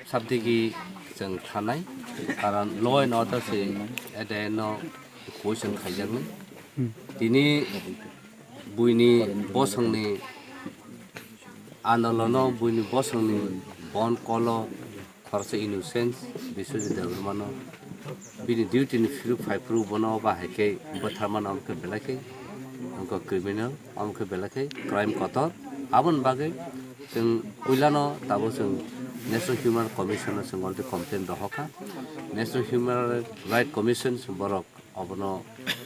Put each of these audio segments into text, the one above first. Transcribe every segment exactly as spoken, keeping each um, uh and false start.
Sabdigi chwng thanai, karon law and order se ede no question khaijaknai. Tini buini bosongni andolono, buini bosongni bon kolo khoroksa innocent Biswajit Debbarmano bini duty ni phiruk phai phuru bono ba hai khe bwtharmano, omo khe belai khe wngkha criminal, omo khe belai khe crime kotor. Aboni bagwi chwng puilano tabuk chwng National Human Commission no chwng already complain rohorkha. National Human Right Commission borok obono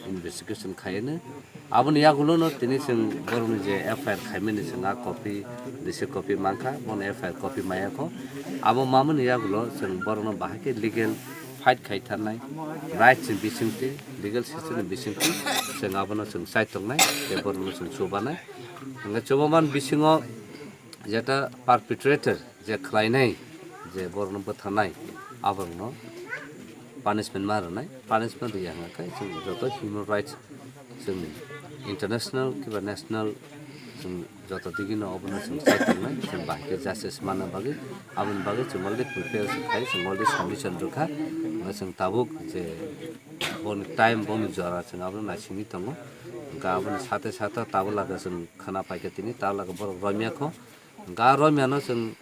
investigation khaiyano. Aboni yagulono tini chwng borokni je F I R khaimani chwng a copy, receipt copy mankha, bono F I R copy maiyakho. Abo mamani yagulo chwng borokno bahai khe legal fight khaitharnai, rights ni bisingtwi, legal system ni bisingtwi chwng abono chwng chaitongnai, tei borokno chwng chubanai. Hwnkhe chubaman bisingo jeta perpetrator je khlainai, je borokno bwtharnai, aborokno punishment ma rwnai, punishment rwya hwnkha khe chwng joto human rights, chwng international kiba national, chwng joto digino obono chwng chaitongnai, chwng bahai khe justice manna bagwi, aboni bagwi chwng already prepare khai, chwng already submission rwkha, hwnkhe chwng tabuk je boni time, boni jora chwng abono naisingwi tongo, hwnkhe aboni sate sate tabuk lage chwng khwna paikha tini, tabuk lage borok romya kho, hwnkhe a romyano chwng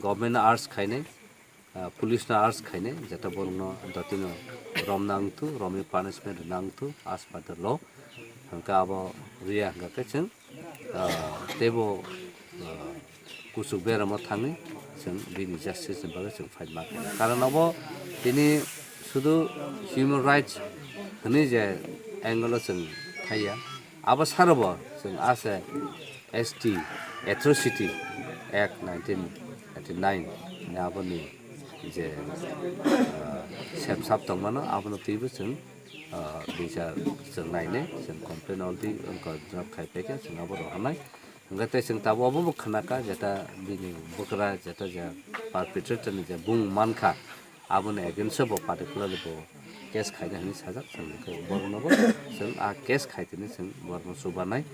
government no urge khainai, ah, police no urge khainai, jeta borokno dotino romna wngthu, romwi punishment rwna wngthu as per the law. Hwnkhe abo rwya hwnkha khe chwng, ah, teibo, ah, kuchuk beramo thangwi chwng bini justice ni bagwi chwng fight ma khainai. Karon abo tini sudu human rights hwnwi je angle o chwng thaiya, abo saro bo chwng ase S T Atrocity Act nineteen eighty nine ni aboni je, ah, sepsap tongmano, abono twibo chwng, ah, bichar chwng nainai, chwng complain already wngkha, drop khai paikha, chwng abo rohornai. Hwnkhe tei chwng tabuk obo bo khwnakha, jeta bini bwkra, jeta je perpetrator ni je bung mankha, aboni against o bo particularly bo case khaina hinwi sajak, chwng hwnkhe borokno bo chwng a case khai tini chwng borokno chubanai.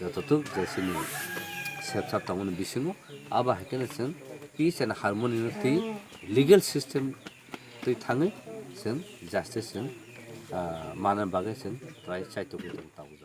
Jototuk je chini sepsap tongmani bisingo, abo hai kheno chwng peace and harmony no twi legal system twi thangwi chwng justice chwng, ah, manna bagwi chwng try chaitugwi tong tabuk.